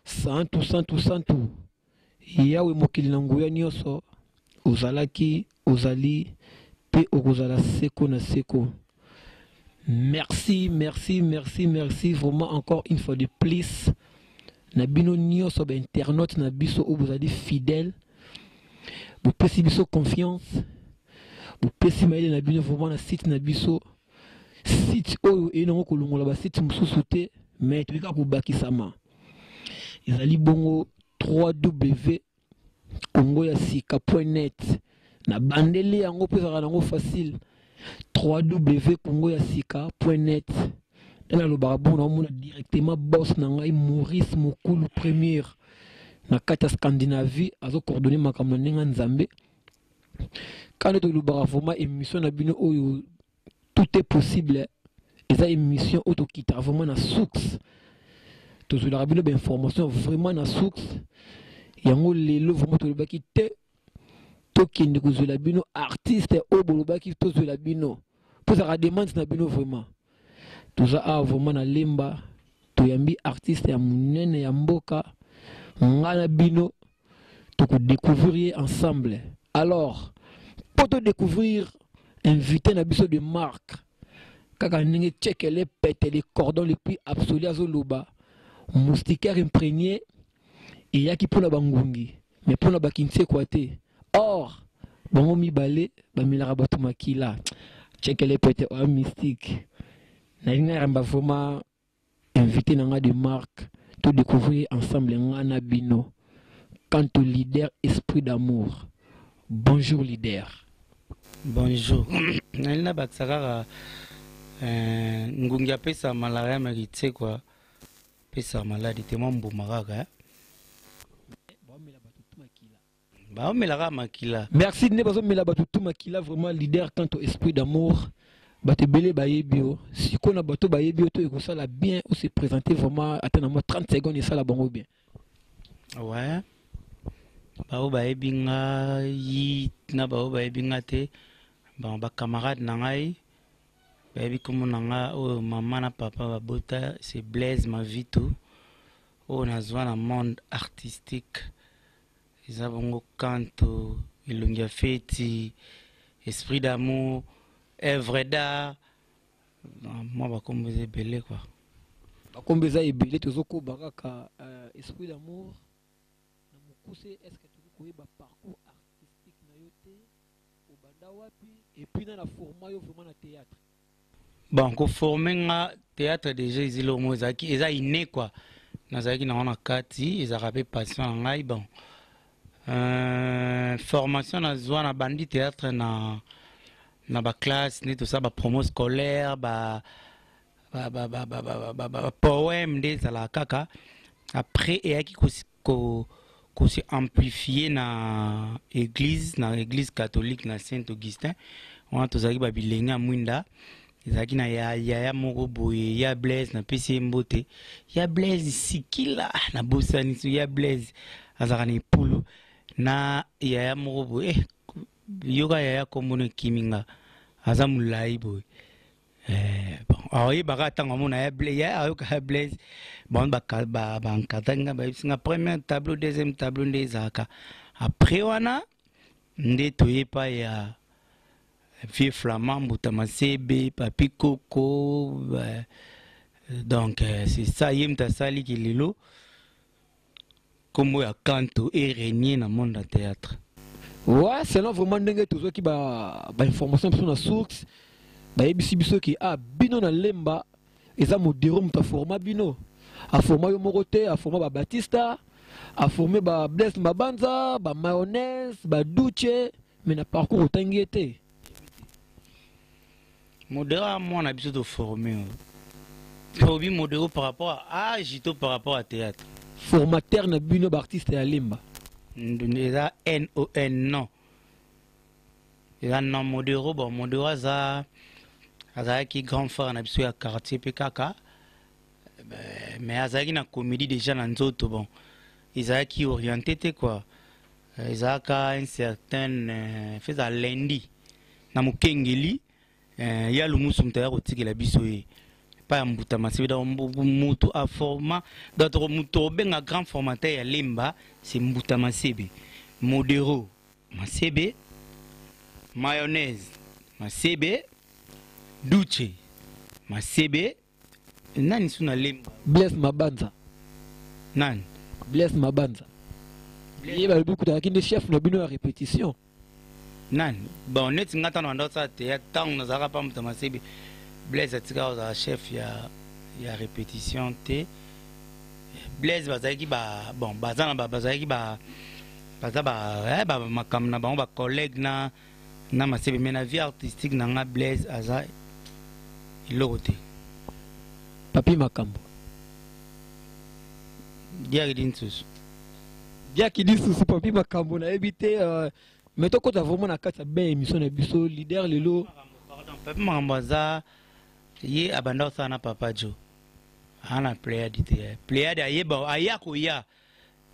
Santu, santu, santu, Yawe mokili na nguya nyonso, ozalaki, ozali mpe okozala seko na seko. Merci, merci, merci, merci vraiment encore une fois de plus na bino nyonso ba internautes na biso oyo bozali fidèle, bopesi biso confiance, bopesi mayele na bino vraiment na site na biso. Site oyo eye nango kolongola ba site mosusu te, mais toyei kaka kobakisama. Ezali bongo 3W Congo ya sika point net. Na bandeli yango mpo ezalaka nango facile. 3W Congo ya sika point net. Nde nalobaka bongo, naomona directement boss na ngai Maurice Mokulu premier na kati ya Scandinavie azo coordonner makambo na ndenge ya Nzambe. Quand tolobaka vraiment émission na bino oyo tout est possible, eza émission oyo tokitaka vraiment na source, tozwelaka bino ba information vraiment na source. Yango lelo vraiment tolobaki te tokende kozwela bino artiste oyo bolobaki tozwela bino, mpo ezalaka demande na bino vraiment. Toza awa vraiment na Lemba, toyambi artiste ya monene ya mboka, nga na bino tokodécouvrir ye ensemble. Alors mpo todécouvrir invité na biso de marque, kaka ndenge tchekele pete le cordon le plus absolu azoloba, moustiquaire imprégné eyaki mpona bangungi mais mpona bakinsekwa te. Or bango mibale bamelaka bato makila. Tchekele pete oya mystique, nalingi nayamba vraiment invité na nga de marque, to découvrir ensemble nga na bino. Quant au leader Esprit d'Amour, bonjour leader. Bonjour. Nalingi nabakisa kaka ngungi apesa malaria mais kitsekwa apesa maladi te, mwa mbuma kaka, eh. Baomela kaka makila. Merci nde bazomela bato tu makila vraiment leader. Quant au Esprit d'Amour, bato ebele bayebi yo. Sikoyo na bato bayebi yo to ekosala bien o se présenter vraiment ata na mwa 30 secondes, esala bango bien. Ouais, bao bayebi ngai na bao bayebi nga te, bon, bacamarade na ngai bayebi kombo na nga oyo mama na papa babota, c'est Blaise Mavitu. Oyo nazwa na monde artistique eza bongo Kanto, elongi ya feti, Esprit d'Amour, œuvre d'art, mwa bakombo eza ebele quoi. Bakombo eza ebele, tozokoba kaka Esprit d'Amour na mokuse. Est ce que tokoki koyeba parcours artistique na yo te, obanda wapi et puis na format yo vraiment na théâtre? Bon, koforme nga théâtre déjà eza eloko moko ezalaki eza inné quoi, nazalaki nango na kati, ezalaka mpe passion na ngai. Bon, formation nazwa na bandi théâtre na baclasse nde tosala bapromo scolaire, ba bapoème nde ezalaka kaka. Après eyaki ko se amplifier na église, na église catholique na Saint Augustin wana tozalaki babilenge ya mwinda. Ezalaki na yaya moko boye ya Blaise, napesi ye mbote, ya Blaise Sikila, nabosani so ya Blaise azalaka na epulu na yaya moko boye, yoka yaya kombono ekimi nga, aza molai boye. Bon, aoyebaka ntango amona ya Blaise, ya ayoka ya Blaise. Bon, bankataki nga, bayebisi nga premier tableau, deuxième tableau nde ezalaka. Après wana nde toyepa ya vieux Flamand, Mbuta Masebe, Papi Koko, donc c'est ça. Ye moto asaliki lelo kombo ya Kanto erégner na monde ya théâtre. Ouais, selon vraiment ndenge tozwaki ba information biso na source, bayebisi biso ke bino na Lemba eza Modero moto aforma bino, aforma yo moko te, aforma babatista, aforme ba Blaise Mabanza, ba Mayonnaise, baduche, mais na parcours otangi ye te. Modero mwana biso toforme oyo obi Modero par rapport à âge to par rapport à théâtre? Formateur na bino baartiste ya Lemba. Eza non non, eza non Modero. Bon, Modero aza azalaki grand frère na biso ya quartier mpe kaka, mais azalaki na comédie déjà na nzoto. Bon, ezalaki orienté te quoi, ezalaka un certain feza lundi na mokengeli ya lumusu moto aya kotikela biso ye. Pa ya Mbuta Masebe, donc mutu aforma, donc mutu obenga grand formateur ya Lemba, c'est Mbuta Masebe, Modero Masebe, Mayonnaise Masebe, Duce Masebe, nani su na Lemba? Blaise Mabanza. Nani? Blaise Mabanza, ye balobi kutaki nde chef na bino ya répétition. Nani? Bon, neti nga, ntango banda osala théâtre, ntango nazalaka pa Mbuta Masebe, Blaise atikaka kozala chef ya répétition te. Blaise bazalaki ba, bon, baza na bazalaki ba, baza ba makambo na bango, bacollègue na Masebe, mais na vie artistique na nga, Blaise aza eloko te. Papi Makambo? Diaki nsusu. Diaki lisusu Papi Makambo, nayebi te. Mais tokota vraiment na kati ya ben émission na biso, leader, lelo. Pardon, Papi Makambo aza, ye abanda kosala na Papa Jo, aa na Pléiade te. Pléiade ayeba aya koya,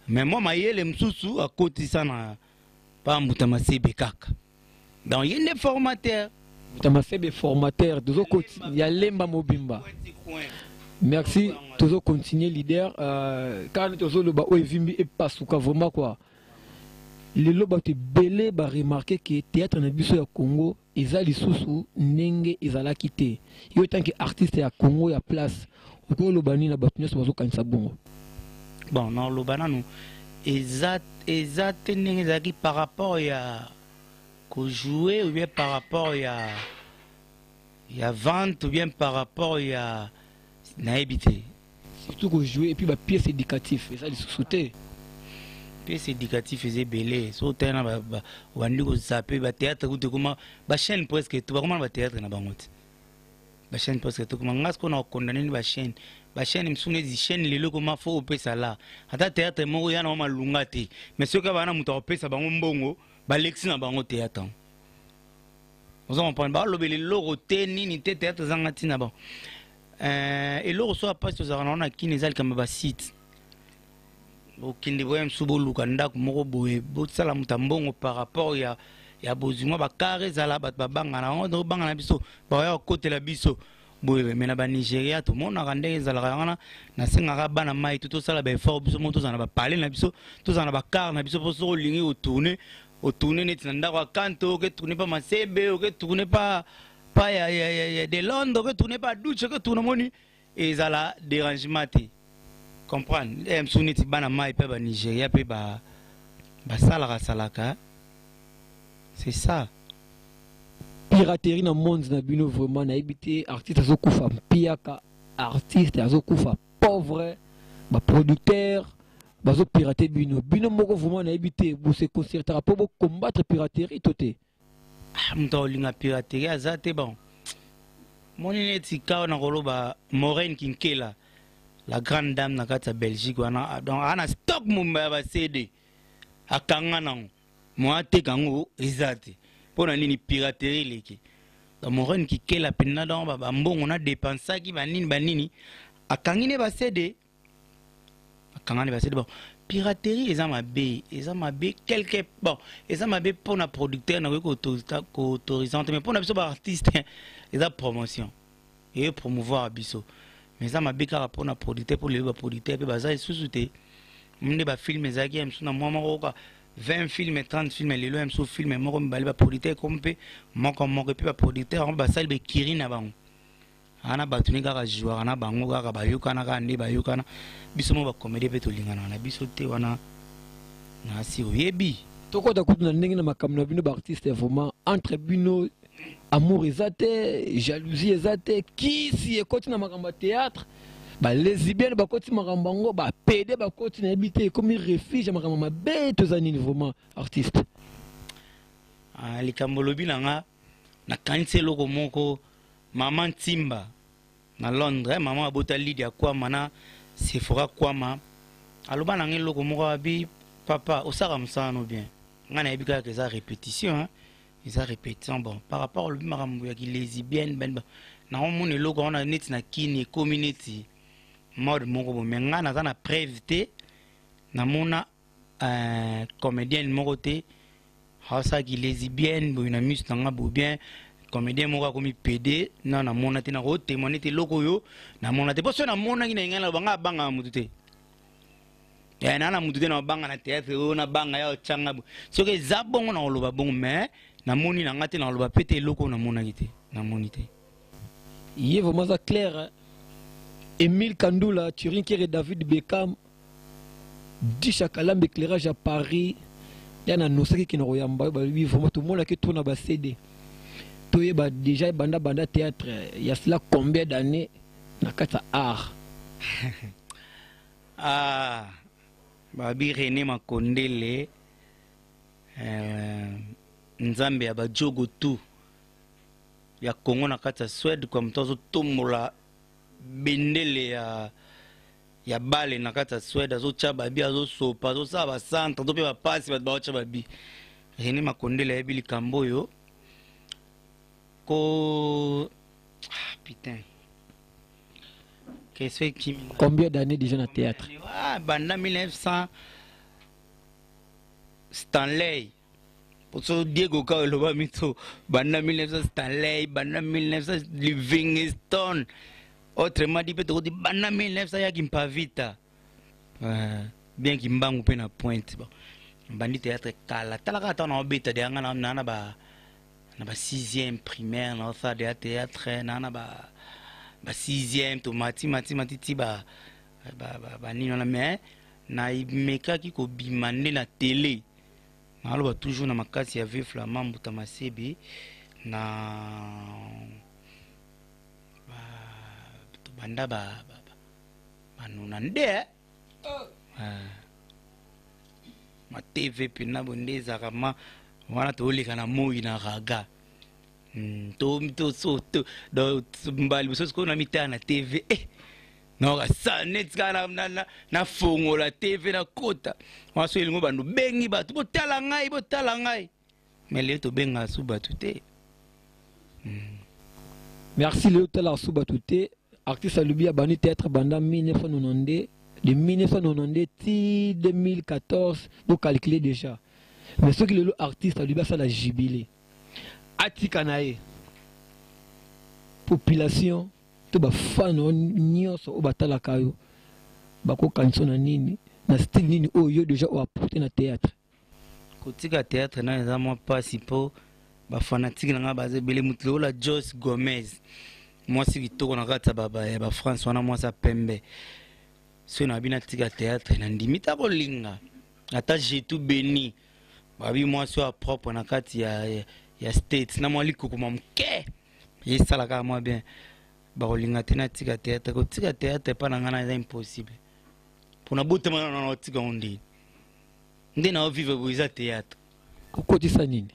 mais mwa mayele mosusu akotisa na pa Mbuta Masebe kaka. Donc ye nde formateur. Mbuta Masebe formateur ya Lemba mobimba. Merci. Tozocontinue, leader. Kaka nde tozoloba oyo evimbi epasuka vraiment quoi. Lelo bato ebele baremarquer ke théâtre na biso ya Congo eza lisusu ndenge ezalaki te. Yo, tant que artiste ya Congo ya place, okoloba nini na bato nyonso bazokanisa bongo? Bon, naloba nanu, eza te ndenge ezalaki par rapport ya kojouer ou bien par rapport ya vente ou bien par rapport ya, nayebi te. Surtout kojouer, et puis bapièce éducatif eza lisusu te. Pièce éducatif eza ebele. So otali na obandi kozape bathéâtre, kutu ekoma bachaîne presque to bakoma na bathéâtre na bango te. Bachaîne presque to koma, nga sikoyo na kokondane ni bachaîne mosusu, neti chaîne lelo ekoma fo opesa la ata théâtre moko ya na malunga te, mais soki bana moto akopesa bango mbongo, balekisi na bango théâtre yango. Oza comprendre, balobela eloko te, nini te, théâtre ezanga ntina. Bon, eloko so apasi tozalaka nango na Kini eza likambo ya basite. Bokende boya mosusu, boluka ndako moko boye, bosala moto ya mbongo par rapport ya bozwi mwa bakare, ezala bato babangana bango, tobangana biso, bakoya kokotela biso boye. Me na Banigéria tomonaka ndenge ezalaka. Yango wana nasengaka bana mai to tosala baeffort biso moko, tozala na bapale na biso, tozala na bakare na biso, mpo soki olingi otourne, otourne neti na ndako ya Kanto, oke tourne pa Masebe, oke tourne pa ya de Londres, oke tourne pa Douche, oke tourne, moni ezala dérangement te. Comprendre, mosusu neti bana mai mpe Banigéria mpe basalaka salaka, c'est ça. Piraterie na monde na bino, vraiment nayebi te. Artiste azokufa mpiaka, artiste azokufa pauvre, baproducteur bazopirate bino, bino moko vraiment nayebi te. Bose concertaka mpo bocombattre piraterie to te? Ah, moto akolinga piraterie aza te. Bon, moni neti kawa na koloba Moraine Kinkela, la grande dame na kati ya Belgique wana, donc aa na stock momba ya baCD, akanga nango, mo ateka yango eza te. Mpo na nini? Piraterie eleki. Donc Moraine Kikela mpenza, donc bambongo na dépensaki banini banini, akangi ne baCD, akanga ne baCD. Bon, piraterie eza mabe, eza mabe quelque, bon, eza mabe mpona producteur, nakoki koautoriser te, mais mpona biso baartiste eza promotion, eye promouvoir biso. Mais eza mabe kaka mpona producteur, mpo lelo baproducteur mpe baza lisusu te. Nde bafilm ezalaki ya mosusu na mwa moko oka 20 film, 30 film, lelo ya mosusu film moko, mibale. Baproducteur ekomi mpe moko moko, et puis baproducteur yango basali bekiri na bango ana bato ne kaka jouaka na bango, kaka bayokana, kaka nde bayokana. Biso mo bacomédie mpe tolinganaka na biso te, wana nasi oyebi. Tokɔta kutu na ndenge na makambo na bino baartiste, vraiment entre bino amour eza te, jalousie eza te? Kisi ekoti na makambo ya théâtre, balesbienne bakoti makambo yango, bapédé bakoti, nayebi te, ekomi refuge ya makambo mabe. Toza nini vraiment, artiste? Ah, likambo olobi na nga, nakanisi eloko moko. Mama Ntimba na Londres, mama abota Lidia Kwama na Sephora Kwama, aloba na nga eloko moko, abi: "Papa, osaka mosala no bien." Ngai nayebi kaka eza répétition, hein? Eza répétition. Bon, par rapport olobi makambo ya kilesbienne, ben naomona eloko wana neti na Kini ekomi neti mode moko bo, mais ngai naza na preuve te. Namona comédienne moko te aosalaki lesbienne boye na miso na nga boye, bien. Comédien moko akomi pede na namona te, nakotémoigne te eloko oyo namona te, mpo soki namonaki na ngai naloba ngai abangaka motu te. Eh, na mutu te na banga na théâtre oyo na banga ya otshanga soki eza bongo na koloba bongo, mais namoni na nga te, na koloba pe te eloko oyo namonaki te, namoni te. Ye vraiment aza clair, hein? Emile Kandula, Turin Kere, David Beckham, Disha Kalambe, éclairage à Paris. Ya na nosaki kina koyamba yo balobi vraiment tomonaki trop na ba CD. Toyeba déjà banda banda théâtre il y a cela combien d'années na kati ya art? Ah, babi René Makondele, nzambe ya bajogo tout ya Congo na kati ya Suède, kwa moto azotombola bendele ya bale na kati ya Suède, azotya babi, azosopa, azosala bacentre to mpe bapasi bato baotya babi. René Makondele ayebi likambo oyo ko, ah, putain, question ekimi. Combien d'années déjà na théâtre? Ah, banda 1900 Stanley, poso Diego Kao elobami to banda 1900 Stanley, banda 1900 Livingstone, autrement dit mpe tokoti banda 1900 ya Kimpavita, bien Kimbangu mpe na pointe. Bon, bandi théâtre kala, talaka ata na obeta de nga na ba 6e primaire, na osala deya théâtre na ba 6e, tomati mati mati ti ba banini wana, mais namekaki kobima nde na télé, naloba toujours na makasi ya vieux Flamand Mbuta Masebe na tobanda banona nde ma TV mpena bo nde ezalaka ma wana tooleka na moi na raga. Mbala liboso sikoyo na mitala na TV, naoka sa neti kaka nafongola TV, nakota wana so elingo bando bengi bato botala ngai, botala ngai, mais lelo tobengaka su bato te. Merci. Lelo totalaka su bato te. Artiste alobi abandi théâtre banda 1992, de 1992 ti 2014, bocalcule déjà. Mais soki lelo artiste alobi asala jubilé, atika na ye population to bafan nyonso oyo batalaka yo, bakokanisa na nini, na style nini oyo yo déjà oapporte na théâtre? Kotika théâtre na eza mwa mpasi, mpo bafanatike na ngai baza ebele. Motu lokola Jos Gomez, mwasi kitoko na kati ya bafrance wana, mwasi ya pembe, soki na bino atika théâtre, na ndimi ta kolinga. Ata Jetu Beni, babi mwasi oyo propre na kati ya States, na mwa likukuma moke esalaka mwa bien, bakolinga te natika théâtre. Kotika théâtre epa na ngai na eza impossible, mpona botama na otika ngo ndeni nde na ovivre boye, eza théâtre. Okotisa nini?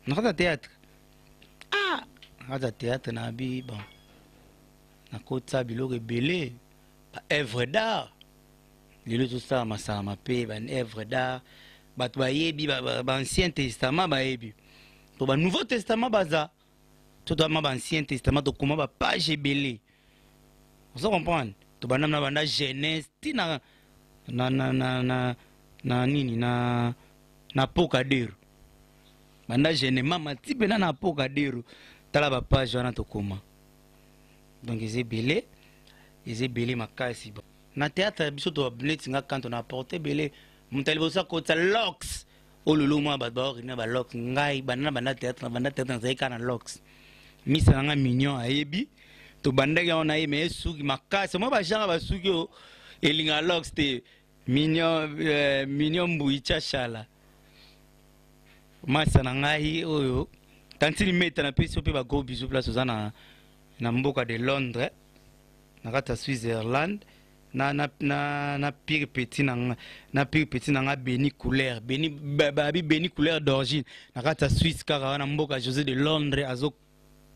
Na kati ya théâtre, ah, na kati ya théâtre nabi, bon, nakotisa biloko ebele, baœuvre d'art. Lelo ezosala masalama mpe baœuvre d'art, bato bayebi baancien testament, bayebi to banouveau testament, baza to toama baancien testament, tokoma bapage ebele, oza comprendre. Tobanda na banda Genèse ti na nini, na Pokadero, banda Genèse mama ti mpena na Pokadero. Tala bapage wana tokoma, donc eza ebele, eza ebele makasi. Na théâtre biso to neti nga kanto na apporte ebele. Moto ya liboso akotisa lox oyo lelo mwa bato baorina balox, ngai banda na banda théâtre, na banda théâtre nazali kaka na lox. Misa na nga mignon ayebi, tobandaki yango na ye, me esuki makasi mwa bagenre basuki oyo elingaka lox te. Mignon, mignon mbui chachala, masa na ngai oyo tantini meta, napesi yo mpe bagros bisous place oza na mboka de Londres, na kati ya Switzerland, na pire petit na nga, na pire petit na nga Beni Couleur, Beni babi, Beni Couleur d'origine, na kati ya Suisse kaka wana, mboka José de Londres, azo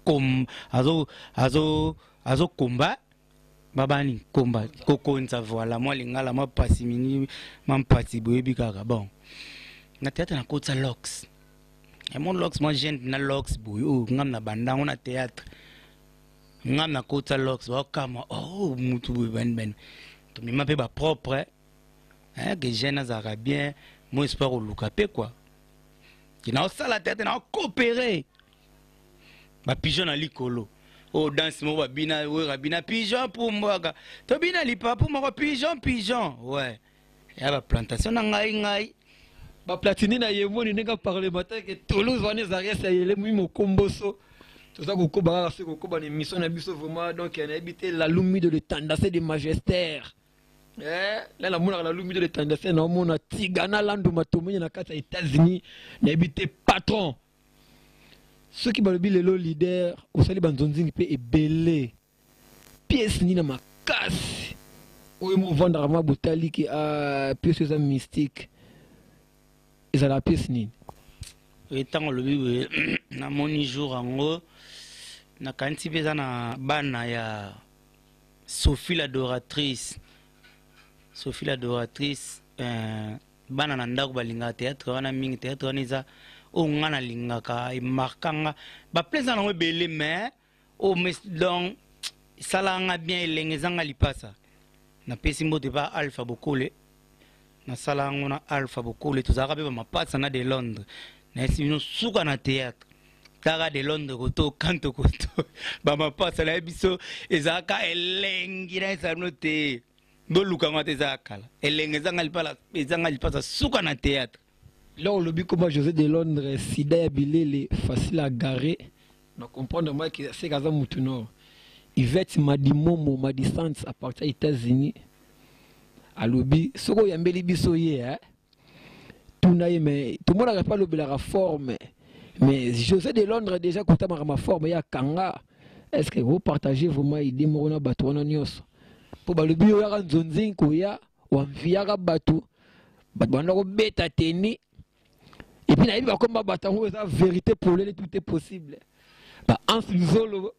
kom azo azo azo komba babani komba kokonza. Voilà, mwa lingala mwa pasi mini mwa mpasi, boyebi kaka. Bon, na théâtre nakotisa lox mo lox, mwa jeune na lox boye oyo ngam na bandango na théâtre, ngam nakotisa lox, baokama, oh, mutu boye bani bani, tomema mpe bapropre, hein, ke jeune azalaka bien, mo espoir koluka mpe quoi, ke naosala théâtre, naocoopere. Bapigeon na likolo oyo, danse moko babina, oyo babina pigeon pumbwaka, tobina lipapu moko pigeon pigeon. Ouais, ya baplantation na ngai ngai. Baplatini na yemoni ndenge parlementaire ke Toulouse wana ezalaki esi ayelemi mokomboso. Toza kokoba kaka soki kokoba na émission na biso vraiment. Donc nayebi te, lalumi de le tendance de magistère. Eh, la namonaka lalumi de le tendance, naomona Tigana Landu Matomenye na kati ya États-Unis. Nayebi te, patron, soki balobi lelo leader osali banzonzingi mpe ebele, pièce nini na makasi oyo movandaka mwa botali ke ah, pièce eza mystique, ezalaka pièce nini? Ntango olobi boye, namoni jour yango, nakanisi mpe eza na bana ya Sophie l'adoratrice. Sophie l'adoratrice, bana na ndako balingaka théâtre wana mingi. Théâtre wana eza oyo nga nalingaka, emarka nga. Baplace eza nango ebele, mais oyo donc esalaka nga bien, elenge ezanga lipasa. Napesi mbote pa Alpha Bokole, nasala yango na Alpha Bokole. Tozalaka mpe bamapasa na de Londres. Nayesi bino suka na théâtre taka de Londres koto kanto koto bamapasa nayebi biso ezalaka elengi. Nayesala bino te, boluka ngo te, ezalaka kala elenge ezanga lipasa, suka na théâtre. Là olobi koma José de Londres, sida ya bilele facile à garer na comprendre moi que c'est kaza mutu nord. Yvette Madimomo Madisante à partir des États-Unis alobi soki oyambeli biso ye, eh? Tuna ye, mais tomonaka mpe alobelaka forme, mais José de Londres déjà kotamaka ma forme ya kanga. Est ce que opartage vraiment idée moko na bato wana nyonso? Mpo balobi oyaka nzonzi koya wamviyaka bato, bato banda kobeta teni, et puis nayebi bakomba bato yango eza vérité polele, tout est possible. Ba Hans Luzolo,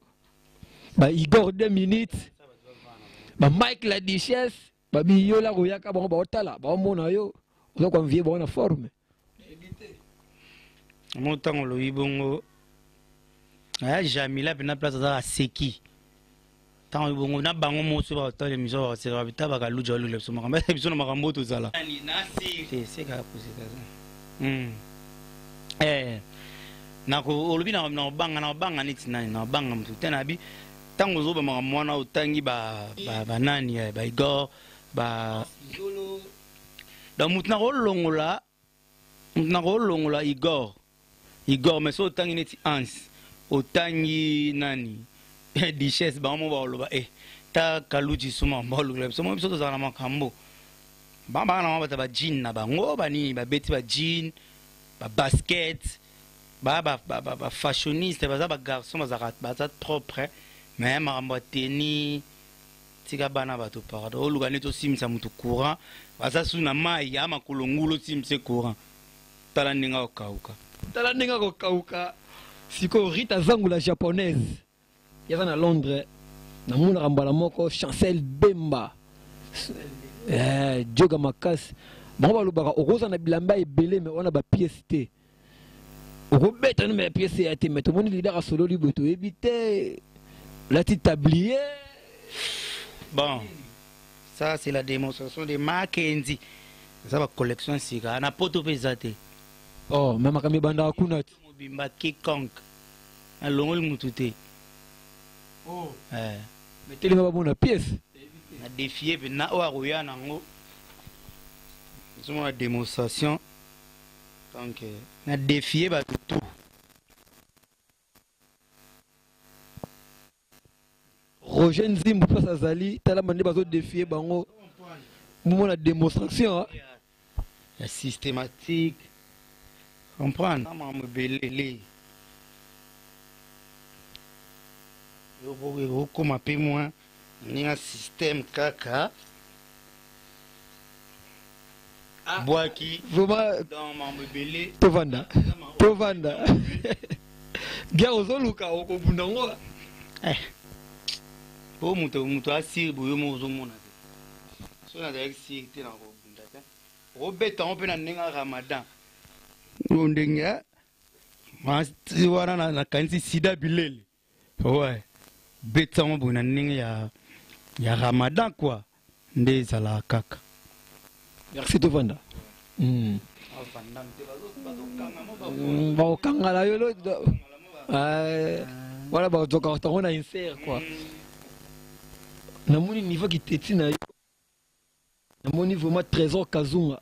ba Igor 2 minutes, ba Mike la Duchesse, babiyola koyaka bango, baotala, baomona yo oza koenvie bango na forme. Mo ntango olobi bongo, aya Jamila mpena place aza aseki. Ntango olobi bongo na bango moso baotala émission, bakoseka, babita bakaluja balula biso makambo biso na makambo oyo tozala te sekaka koseka. Nako olobi na kobanga, na kobanga neti nani, na kobanga motu te. Nabi ntango ozoba makambo wana, otangi banani, ba Igor, ba donc motu nakolongola, motu nakolongola Igor, Igor. Mais so otangi neti Hans, otangi nani, Duchesse, bango mo bakoloba e ta kaluji suma balukela biso mo. Biso tozala na makambo bango banga na bango, bato bajean na bango banini, babeti bajean, babasket, bafashioniste, baza bagarçon, bazalaka baza propre. Mais makambo ya teni, tika bana bato, pardon. Oluka neti osimisa motu courant, baza su na mai ya makolo ngulu, osimise courant, tala ndenge akokauka. Tala ndenge akokauka. Sikoyo Rita Zangula japonaise yaza na Londres, namonaka mbala moko Chancel Bemba, joga makasi. Bango balobaka okozala na bilamba ebele, me wana bapiese te, okobeta no me piese ya te. Me tomoni leader asololi boye, toyebi te lati tablier. Bon, ça c'est la démonstration de Mackenzie. Eza bacollection sika na poto mpe eza te. Oh, me makambo ebandaka kuna te. Mobimba quiconque nalongoli mutu te. Oh. Me telema, bamona pièce. Na défie mpe na oyo akoya nango, ozomona démonstration. Donc na défie bato tout. Roger Nzimbu place azali, talama nde bazodefie bango, bomona démonstration. Ya systématique, comprendre makambo ebele okoma mpe mwa ndenge système kaka bwaki. Vraiment. Donc makambo ebele. Tovanda, tovanda, guerre ozoluka okobunda ngo. Po moto asire boye mo, ozomona te. So nazalaki sire te na kobunda te, okobeta yango mpe na ndenge ya Ramadan oyo, ndenge wana nakanisi sida bilele. Ouais, beta yango boye na ndenge ya Ramadan quoi, nde ezalaka kaka. Merci, tovanda. Bakokangala yo. Wana bazwaka yango na insert quoi. Namoni niveau kiteti na yo, namoni vraiment Trésor Kazunga,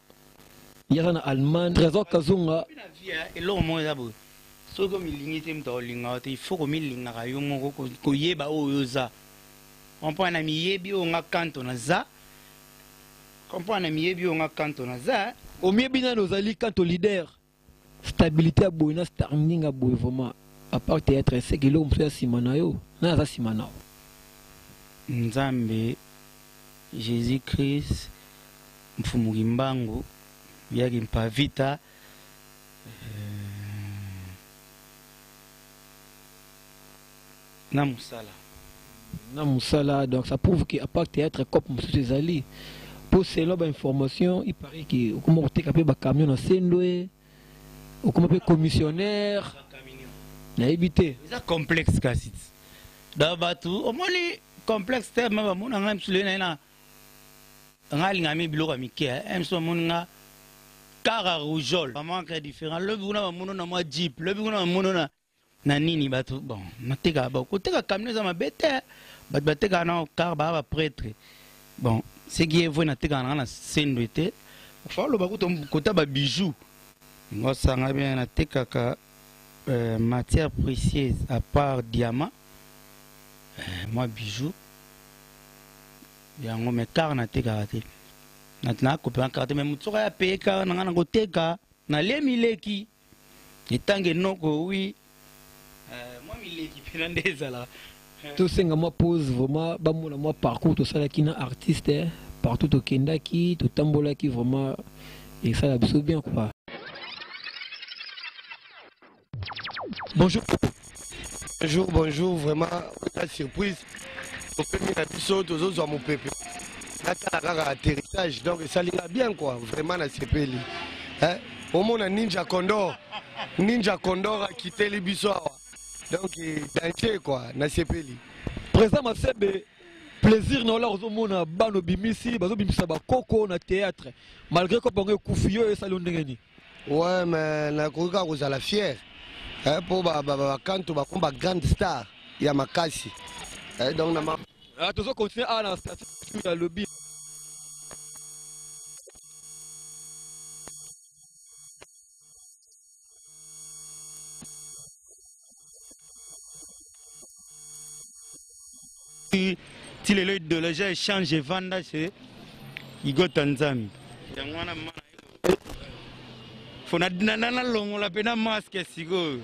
ye aza na Allemagne. Trésor Kazunga. Eloko moko eza boye: soki omilingi te, moto akolingaka te. Il faut komilingaka yo moko, koyeba oyo oza. Comprendre na miyebi oyo nga kanto naza, comprendre na miyebi oyo nga kanto naza. Omiyebi nani ozali, kanto leader. Stabilité ya boye na standing ya boye, vraiment, à part théâtre, eseke eloko mosusu ya nsima na yo? Nani aza nsima na yo? Nzambe, Jésus Christ, Mfumu Kimbangu, yaki mpavita, na mosala. Na mosala. Donc ça prouve que à part théâtre, cope mosusu ezali, po selon bainformation, il paraît que okoma koteka mpe bacamion na Sendwe, okoma mpe commissionnaire, nayebi te. Eza complexe kasi. Da bato omoni complexe te, ma bamona ngai mosu lelo na ye na ngai alingami biloko ya mike. Mosu bamoni nga kaka rougeole, bamanque différent. Lobi kuna bamono na mwa jeep, lobi kuna bamono na nini. Bato bon, natekaka bon, koteka camion eza mabe te. Bato batekaka na car, baa baprêtre. Bon, ce qui est vrai, natekaka nanga na Sendwe te. Fa oloba kuta kota babijou ngosanga bien. Natekaka matière précieuse à part diamant, mwa bijou yango, mais car natekaka te. Nakopela car te, mais motu soki aya paye car na ngai, nakoteka. Nalie mileki etange noko wi, mwa mileki mpena nde ezalaka. Tosenga mwa pause, vraiment bamona mwa parcours tosalaki na artiste, partout tokendaki, totambolaki, vraiment esala biso bien quoi. Bonjour. Bonjour, bonjour, vraiment la surprise. Topemi na biso, tozozwa mopepe, natala kaka atterrissage, donc esalinga bien quoi. Vraiment nasepeli. Omona Ninja Condor, Ninja Condor akiteli biso awa, donc danger quoi, nasepeli. Président Masebe, plaisir na ola ozomona bana obimisi, bazobimisa bakoko na théâtre malgré ko bango ekufi. Yo esali yo ndenge nini? Ouais, mais nakoki kaka kozala fier mpo bakanto bakomi bagrande star ya makasi, donc na Ah, tozo continuer awa na station ya lobi. Ti lelo idéologie échange evanda chez Igota Nzambe. Yango wana, mana fo nalongola mpe na masque sikoyo.